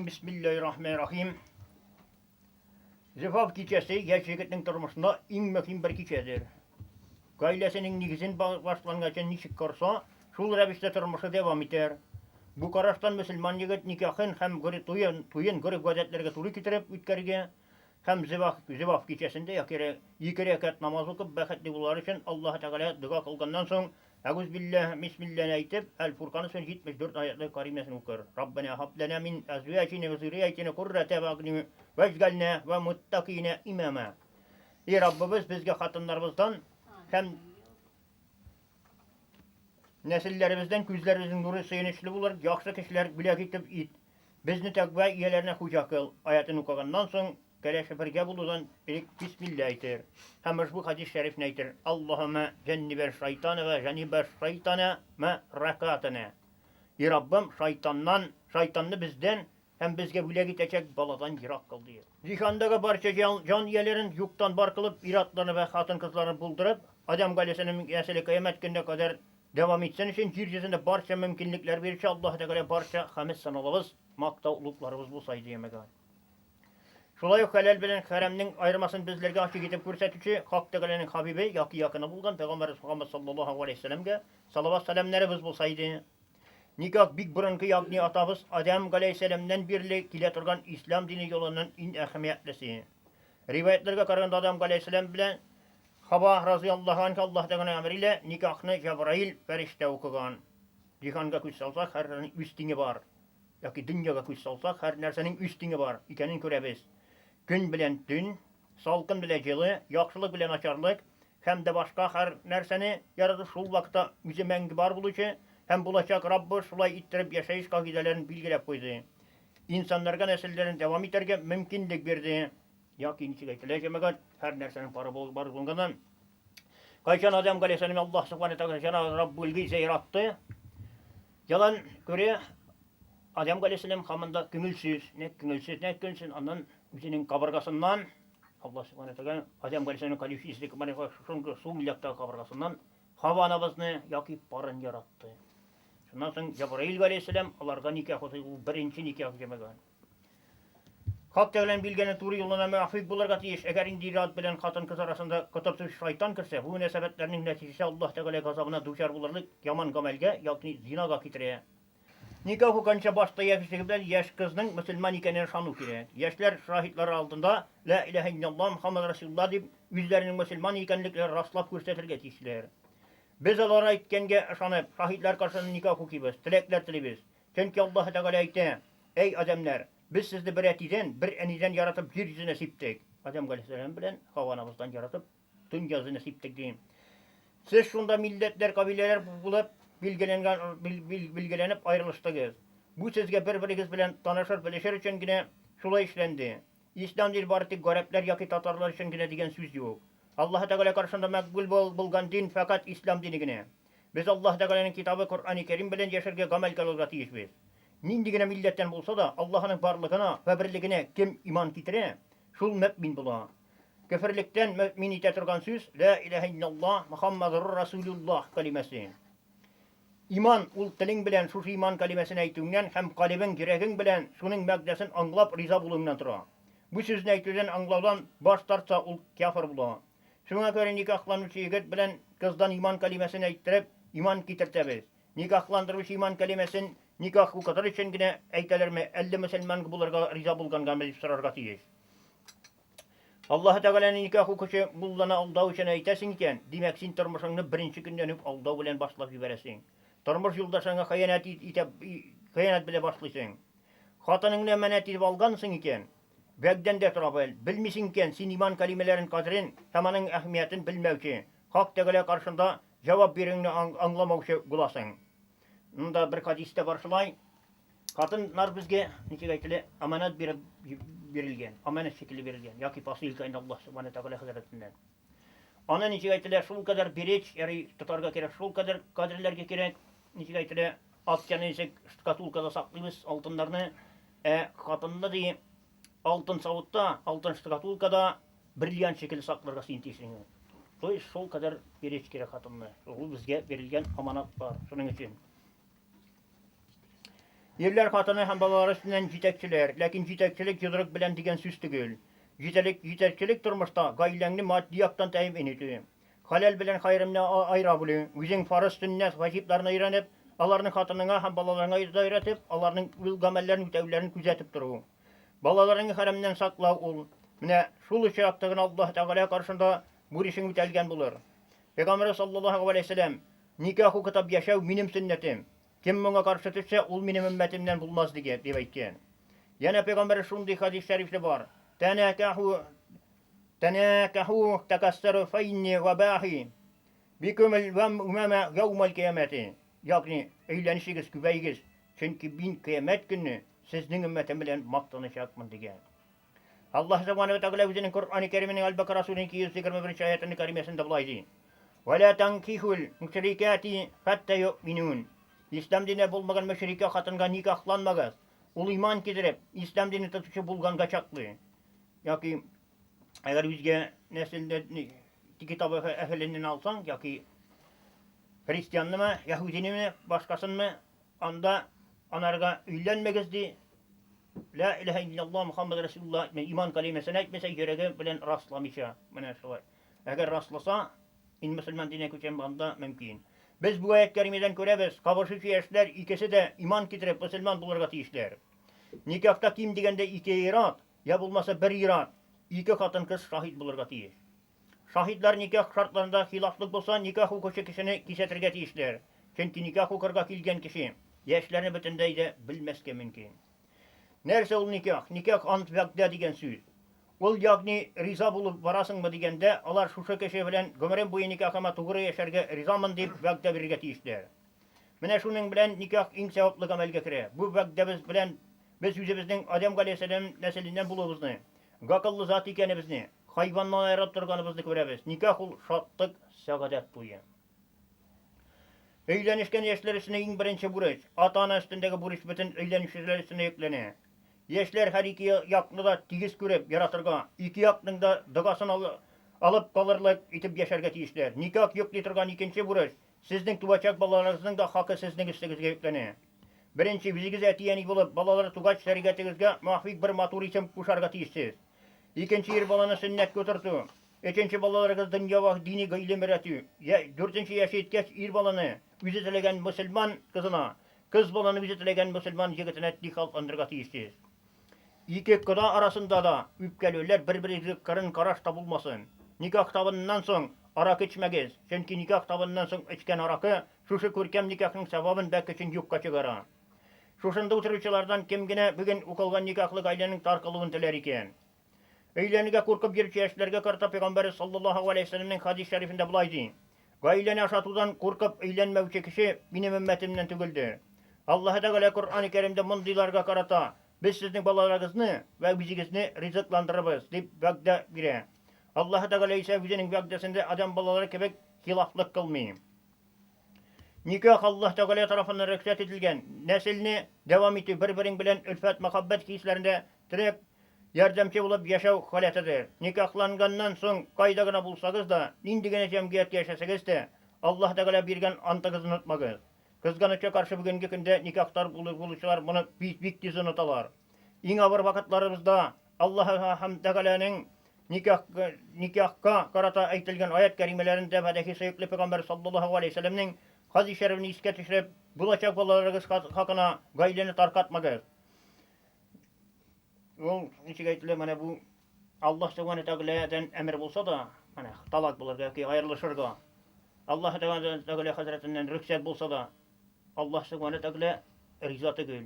Бисмиллаһир-рахманир-рахим. Зифаф кичәсе яшь егетнең тормышында иң мөһим бер кичәдер. Гаиләсенең нигезен башлангачы ничек корса, шул рәвештә тормышы дәвам итәр. Бу караштан мөселман егет никахын һәм туен, туен гореф-гадәтләргә туры китереп үткәрергә һәм зиваф, зиваф кичәсендә яки ике рәкәт намаз укып бәхетле булар өчен Аллаһы Тәгалә дога кылганнан соң Әгүзбилләһ, бисмилләне әйтеп, Әл-Фуркан сүрәсенең 74 аятлы каримәсен укыр. Раббәнә һаб ләнә мин әзвәҗинә вә зурриятинә куррәтә әгъюнин вәҗгалнә вә муттакинә имама. И Раббыбыз, безгә хатыннарыбыздан һәм нәселләребездән күзләребезнең нуры сөенечле булыр, яхшы кешеләр бүләк итеп ит. Безне тәкъва ияләренә хуҗа кыл. Аятын укыганнан соң, кәләше бергә булудан элек бисмилла әйтер һәм ошбу хәдис шәрифне әйтер, Аллаһуммә җәннибәш шайтана вә җәнибәш шайтана мә ракатана. И Раббым, шайтаннан, шайтанны бездән һәм безгә бүләк итәчәк баладан ерак кыл, диер. Җиһандагы барча җан, җан ияләрен юктан бар кылып, ир-атларны вә хатын-кызларны булдырып, Адәм галәйһиссәламнең нәселе кыямәт көненә кадәр дәвам итсен өчен җир йөзендә барча мөмкинлекләр бирүче Аллаһы Тәгалә барча хәмед саналабыз, мактау олугларыбыз булса иде, җәмәгать. Шулай ук хәләл белән хәрәмнең аермасын безләргә ачык итеп күрсәтүче Хак Тәгаләнең хабибе яки якыны булган пәйгамбәребез Мөхәммәд саллаллаһу галәйһи вәсәлләмгә салават сәламнәребез булса иде. Никах бик борынгы, ягъни атабыз Адәм галәйһиссәламнән бирле килә торган ислам дине юлының иң әһәмиятлесе. Риваятләргә караганда Адәм галәйһиссәлам белән Хаба разыяллаһу анха Аллаһ Тәгаләнең әмере илә никахны Җәбраил фәрештә укыган. Җиһанга күз салсак, һәр нәрсәнең үз тиңе бар. Яки дөньяга күз салсак, һәр нәрсәнең үз тиңе бар икәнен күрәбез. Көн белән төн, салкын белән җылы, яхшылык белән начарлык һәм дә башка һәр нәрсәне ярату шул вакытта үзе мәңге бар булучы һәм булачак Раббы шулай иттереп яшәеш кагыйдәләрен билгеләп куйды. Инсаннарга нәселләрен дәвам итәргә мөмкинлек бирде. Яки ничек әйтелә, җәмәгать, һәр нәрсәнең пары бар булганнан. Кайчан Адәм галәйһиссәлам Аллаһ субхана тәгалә җана Раббул Гыйззә яратты, ялан күрә Адәм галәйһиссәлам һаман да күңелсез, нәк күңелсез, нәк күңелсез, аннан үзенең кабыргасыннан Аллаһ субхана тәгалә Адәм галәйһиссәламның калифисик шуңгы сул яктагы кабыргасыннан Хава анабызны яки парын яратты. Шуннан соң Җабраил галәйһиссәлам аларга никах укый, ул беренче никах җәмәгать. Хак Тәгаләнең билгәне туры юлына муафыйк булырга тиеш. Әгәр инде ир-ат белән хатын-кыз арасында котыртучы шайтан керсә, бу мөнәсәбәтләрнең нәтиҗәсе Аллаһ Тәгалә газабына дучар булырлык яман гамәлгә, ягъни зинага китерә. Никах укыганча башта яшь егет белән яшь кызның мөселман икәненә ышану кирәк. Яшьләр шаһитлар алдында Лә иләһә илляллаһ Мөхәммәд Расулуллаһ дип үзләренең мөселман икәнлекләрен раслап күрсәтергә тиешләр. Без алар әйткәнгә ышанып, шаһитлар каршында никах укыйбыз, теләкләр телибез. Чөнки Аллаһы Тәгалә әйтә, Әй, адәмнәр! Без сезне бер әтидән, бер әнидән яратып җир йөзенә сиптек. Адәм галәйһиссәлам белән Хава анабыздан яратып дөнья йөзенә сиптек, ди. Сез шунда милләтләр, кабиләләр булып билгеләнгән, билгеләнеп аерылыштыгыз. Бу сезгә бер-берегез белән танышыр, белешер өчен генә шулай эшләнде. Ислам дине бары тик гарәпләр яки татарлар өчен генә дигән сүз юк. Аллаһы Тәгалә каршында мәкъбүл булган дин фәкать ислам дине генә. Без Аллаһ Тәгаләнең китабы Коръәни Кәрим белән яшәргә, гамәл кылырга тиешбез. Нинди генә милләттән булса да, Аллаһының барлыгына вә берлегенә кем иман китерә, шул мөэмин була. Көферлектән мөэмин итә торган сүз, Лә иләһә илляллаһ, Мөхәммәдур Расулуллаһ кәлимәсе. Иман, ул телең белән шушы иман кәлимәсен әйтүеңнән һәм калебең, йөрәгең белән шуның мәгънәсен аңлап риза булуыңнан тора. Бу сүзне әйтүдән, аңлаудан баш тартса, ул кяфер була. Шуңа күрә никахланучы егет белән кыздан иман кәлимәсен әйттереп, иман китертәбез. Никахландыручы иман кәлимәсен никах укытыр өчен генә әйтәләрме, әллә мөселман булырга риза булгангамы дип сорарга тиеш. Аллаһы Тәгаләне никах укучы мулланы алдау өчен әйтәсең икән, димәк, син тормышыңны беренче көннән үк алдау белән башлап җибәрәсең. Тормыш юлдашыңа хыянәт итә, хыянәт белән башлыйсың. Хатыныңны әманәт итеп алгансың икән, Бәгдән дә тора бел, белмисең икән, син иман кәлимәләрен кадерен һәм аның әһәмиятен белмәүче, Хак Тәгалә каршында җавап бирүеңне аңламаучы буласың. Монда бер хәдистә бар шулай. Хатыннар безгә, ничек әйтелә, аманат биреп бирелгән, аманат шикелле бирелгән, яки посылка инде Аллаһ субхана тәгалә хәзрәтеннән. Аны ничек әйтелә, шул кадәр беречь, яри тотарга кирәк, шул кадәр кадерләргә кирәк, ничек әйтелә, акчаны ничек шкатулкада саклыйбыз, алтыннарны, Ә хатынны ди, алтын савытта, алтын шкатулкада бриллиант шикелле сакларга син тиешсең. То есть шул кадәр беречь кирәк хатынны. Ул безгә бирелгән аманатлар. Шуның өчен. Ирләр хатыны һәм балалары өстеннән җитәкчеләр, ләкин җитәкчелек йодрык белән дигән сүз түгел. Җитәлек, җитәкчелек тормышта гаиләңне матди яктан тәэмин итү. Хәләл белән хәрамны аера белү, үзең фарыз, сөннәт, ваҗибларны өйрәнеп, аларны хатыныңа һәм балаларыңа да өйрәтеп, аларның ул гамәлләрен үтәүләрен күзәтеп тору. Балаларыңны хәрамнан саклау ул. Менә шул очракта гына Аллаһ Тәгалә каршында бурычың үтәлгән булыр. Пәйгамбәрбез саллаллаһу галәйһи ва сәлләм, Никах укытып яшәү минем сөннәтем. Кем моңа каршы төшсә, ул минем өммәтемнән булмас, дигән, дип әйткән. Янә пәйгамбәр шундый хәдис шәрифле бар. Тәнәкәху тәнәкәху тәкәссәру фәйни ва бахи бикумул вәм умама яумал кыямәти. Ягъни, өйләнешегез, күбәйгез, чөнки мин кыямәт көнне сезнең өммәтем белән мактаначакмын, дигән. Аллаһ Субхану ва Тәгалә үзенең Коръәни Кәрименең Әл-Бакара сүрәсенең 221 аятында кәримәсендә болай ди: "Ва ла танкихул мушрикати хатта юъминун." Ислам дине булмаган мөшрикә хатынга никахланмагыз. Ул иман китереп, ислам дине тотучы булганга чаклы. Яки әгәр үзгә нәселдә китабы әһеленнән алсаң, яки христианнымы, яһүдинеме, башкасынмы, анда анарга өйләнмәгез ди. Лә иләһә илляллаһ Мухаммад Расулуллаһ әйтмә, иман кәлимәсен әйтмәсә, йөрәге белән расламыйча. Менә шулай. Әгәр расласа, мин мөселман диненә күчәм, анда мөмкин. Без бу аять кәримәдән күрәбез, кабышучы яшьләр икесе дә иман китереп мөселман булырга тиешләр. Никахта ким дигәндә ике ир-ат, я булмаса бер ир-ат, ике хатын-кыз шаһит булырга тиеш. Шаһитлар никах шартларында хилафлык булса, никах укучы кешене кисәтергә тиешләр. Чөнки никах укырга килгән кеше яшьләрне бөтенләй дә белмәскә мөмкин. Нәрсә ул никах? Никах ант вәгъдә дигән сүз. Ул ягъни риза булып барасыңмы дигәндә, алар шушы кеше белән гомерем буе никахыма тугры яшәргә ризамын дип вәгъдә бирергә тиешләр. Менә шуның белән никах иң саваплы гамәлгә керә. Бу вәгъдәбез белән без үзебезнең Адәм галәйһиссәлам нәселеннән булуыбызны, гакыллы зат икәнебезне, хайваннан аерылып торганыбызны күрәбез. Никах ул шатлык, сәгадәт туе. Өйләнешкән яшьләр өстенә иң беренче бурыч, ата-ана өстендәге бурыч бөтен өйләнүчеләр өстенә йөкләнә. Яшьләр һәр ике якны да тигез күреп, яратырга, ике якның да догасын алып калырлык итеп яшәргә тиешләр. Никах йөкли торган икенче бурыч, сезнең туачак балаларыгызның да хакы сезнең өстегезгә йөкләнә. Беренче, үзегез әти-әни булып, балалар тугач, шәригатегезгә муафик бер матур исем кушарга тиешсез. Икенче, ир баланы сөннәткә утырту. Өченче, балаларыгыз дөньява дини гыйлем өйрәтү. Дүртенче, яше җиткәч, ир баланы үзе теләгән мөселман кызына, кыз баланы үзе теләгән мөселман егетенә никахландырырга тиешсез. Ике кода арасында да үпкәләүләр, бер-берегезгә кырын караш та булмасын. Никах табыныннан соң аракы эчмәгез, чөнки никах табыныннан соң эчкән аракы шушы күркәм никахның савабын вә көчен юкка чыгара. Шушында утыручылардан кем генә бүген укылган никахлы гаиләнең таркалуын теләр икән? Өйләнергә куркып йөрүче яшьләргә карата Пәйгамбәребез саллаллаһу галәйһи ва сәлләмнең хәдис шәрифендә болай ди, Гаиләне ашатудан куркып өйләнмәүче кеше минем өммәтемнән түгелдер. Аллаһы Тәгалә Коръәни Кәримдә мондыйларга карата, Без сезнең балаларыгызны вә үзегезне ризыкландырырбыз, дип вәгъдә бирә. Аллаһы Тәгалә исә үзенең вәгъдәсендә адәм балалары кебек хилафлык кылмый. Никах Аллаһ Тәгалә тарафыннан рөхсәт ителгән нәселне дәвам итү, бер-берең белән өлфәт, мәхәббәт хисләрендә терәк, ярдәмче булып яшәү халәтедер. Никахланганнан соң кайда гына булсагыз да, нинди генә җәмгыятьтә яшәсәгез дә, Аллаһ Тәгалә биргән антыгызны онытмагыз. Кызганычка каршы, бүгенге көндә никахтар булучылар моны бик, бик тиз оныталар. Иң авыр вакытларыбызда Аллаһ һәм Тәгаләнең Никах, никахка карата әйтелгән аять кәримәләрендә вә дәхи сөекле пәйгамбәр саллаллаһу галәйһи ва сәлләмнең хадис шәрифен искә төшереп, булачак балаларыгыз хакына гаиләне таркатмагыз. Ул ничек әйтелә, менә бу Аллаһ Субхану Тәгаләдән әмер булса да, менә талак булырга яки аерылышырга, Аллаһ Тәгалә хәзрәтеннән рөхсәт булса да, Аллаһ Субхану Тәгалә риза түгел.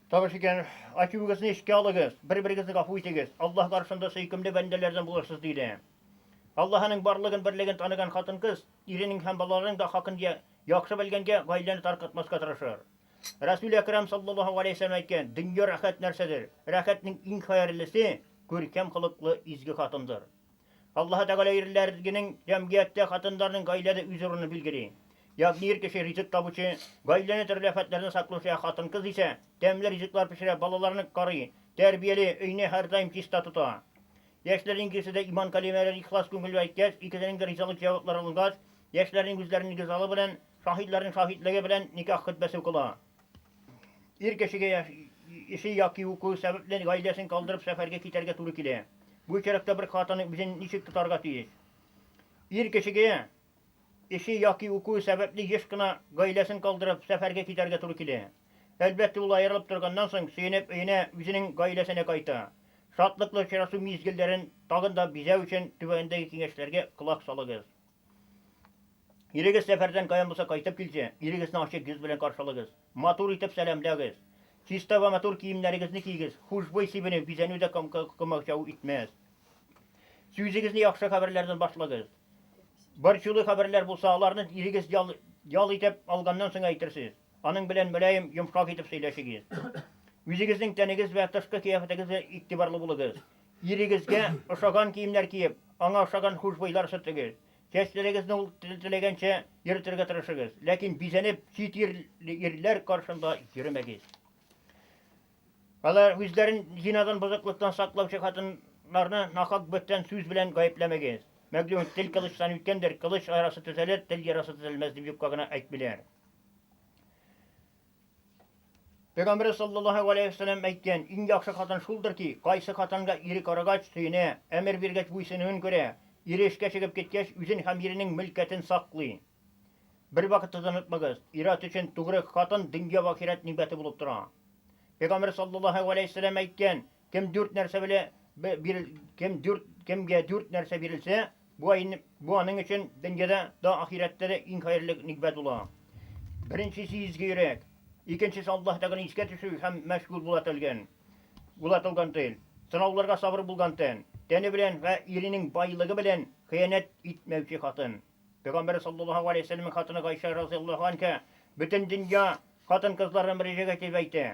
Табыш икән, ачуыгызны эчкә алыгыз, бер-берегезне гафу итегез, Аллаһ каршында сөйкемле бәндәләрдән булырсыз, диде. Аллаһының барлыгын, берлеген таныган хатын-кыз иренең һәм балаларының да хакын яхшы белгәнгә гаиләне таркатмаска тырышыр. Рәсүл Әкрам саллаллаһу галәйһи вәсәлләм әйткән, дөнья рәхәт нәрсәдер. Рәхәтнең иң хәерлесе күркәм холыклы изге хатындыр. Аллаһы Тәгалә ирләргенең җәмгыятьтә, хатыннарның гаиләдә үз урынын билгели. Ягъни ир кеше ризык табучы, гаиләне төрле афәтләрдән саклаучы, ә хатын-кыз исә тәмле ризыклар пешерә, балаларны карый, тәрбияли, өйне һәрдаим чиста тота. Яшьләрнең икесе дә иман кәлимәләрен ихлас күңел белән әйткәч, икесенең дә ризалык җаваплары алынгач, яшьләрнең үзләренең ризалыгы белән Шаһитләрнең шаһитлеге белән никах хөтбәсе укыла. Ир кешегә эше яки укуы сәбәпле гаиләсен калдырып сәфәргә китәргә туры килә. Бу очракта бер хатыны үзен ничек тотарга тиеш? Ир кешегә эше яки укуы сәбәпле еш кына гаиләсен калдырып сәфәргә китәргә туры килә. Әлбәттә, ул аерылып торганнан соң, сөенеп өенә, үзенең гаиләсенә кайта. Шатлыклы очрашу мизгелләрен тагын да бизәү өчен түбәндәге киңәшләргә колак салыгыз. Ирегез сәфәрдән каян булса кайтып килсә, ирегезне ачык йөз белән каршылыгыз. Матур итеп сәламләгез. Чиста вә матур киемнәрегезне киегез. Хушбуй сибенү, бизәнү дә комачау итмәс. Сүзегезне яхшы хәбәрләрдән башлагыз. Борчулы хәбәрләр булса, аларны ирегез ял, ял итеп алганнан соң әйтерсез. Аның белән мөлаем, йомшак итеп сөйләшегез. Үзегезнең тәнегез вә тышкы кыяфәтегезгә игътибарлы булыгыз. Ирегезгә ошаган киемнәр киеп, аңа ошаган хушбуйлар сөртегез. Чәчләрегезне ул теләгәнчә йөртергә тырышыгыз. Ләкин бизәнеп, чит ирләр каршында йөремәгез. Алар үзләрен зинадан, бозыклыктан саклаучы хатыннарны нахак бүтән сүз белән гаепләмәгез. Мәгълүм, тел кылычтан үткәндер, кылыч ярасы төзәлер, тел ярасы төзәлмәс дип юкка гына әйтмиләр. Пәйгамбәрбез саллаллаһу галәйһи вә сәлләм әйткән, иң яхшы хатын шулдыр ки, кайсы хатынга ире карагач, сөенә, әмер биргәч буйсынуын күрә, ире эшкә чыгып киткәч, үзен һәм иренең мөлкәтен саклый. Бервакытта да онытмагыз, ир-ат өчен тугры хатын дөнья вә ахирәт нигъмәте булып тора. Пәйгамбәрбез саллаллаһу галәйһи вә сәлләм әйткән, кем дүрт нәрсә белә, бирел, кем дүрт, кемгә дүрт нәрсә бирелсә, Бу ай, бу аның өчен дөньяда да, ахирәттә дә иң хәерле нигъмәт була. Беренчесе изге йөрәк, икенчесе Аллаһ Тәгаләне искә төшерү һәм мәшгуль була торган, була торган тел, сынауларга сабыр булган тән, тәне белән вә иренең байлыгы белән хыянәт итмәүче хатын. Пәйгамбәр саллаллаһу алейһи вәсәлләмнең хатыны Гайшә разыяллаһу анха бөтен дөнья хатын-кызларына мөрәҗәгать итеп әйтә: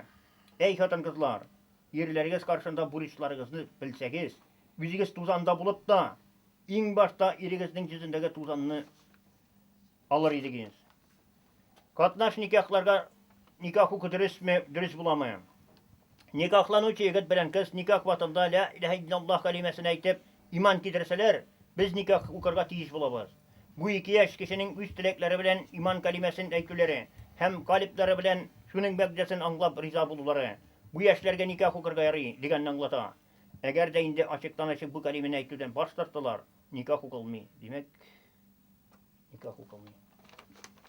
Әй хатын-кызлар, ирләрегез каршында бурычларыгызны белсәгез, Үзегез тузанда булып та, иң башта ирегезнең йөзендәге тузанны алыр идегез. Катнаш никахларга никах уку дөресме, дөрес буламы? Никахланучы егет белән кыз никах вакытында ля илаһа иллаллаһ кәлимәсен әйтеп, иман китерсәләр, без никах укырга тиеш булабыз. Бу ике яшь кешенең үз теләкләре белән иман кәлимәсен әйтүләре һәм калиблары белән шуның мәгънәсен аңлап риза булулары, бу яшьләргә никах укырга ярый, дигәнне аңлата. Әгәр дә инде ачыктан-ачык бу кәлимәне әйтүдән баш тарттылар, никах укылмый. Димәк, никах укылмый.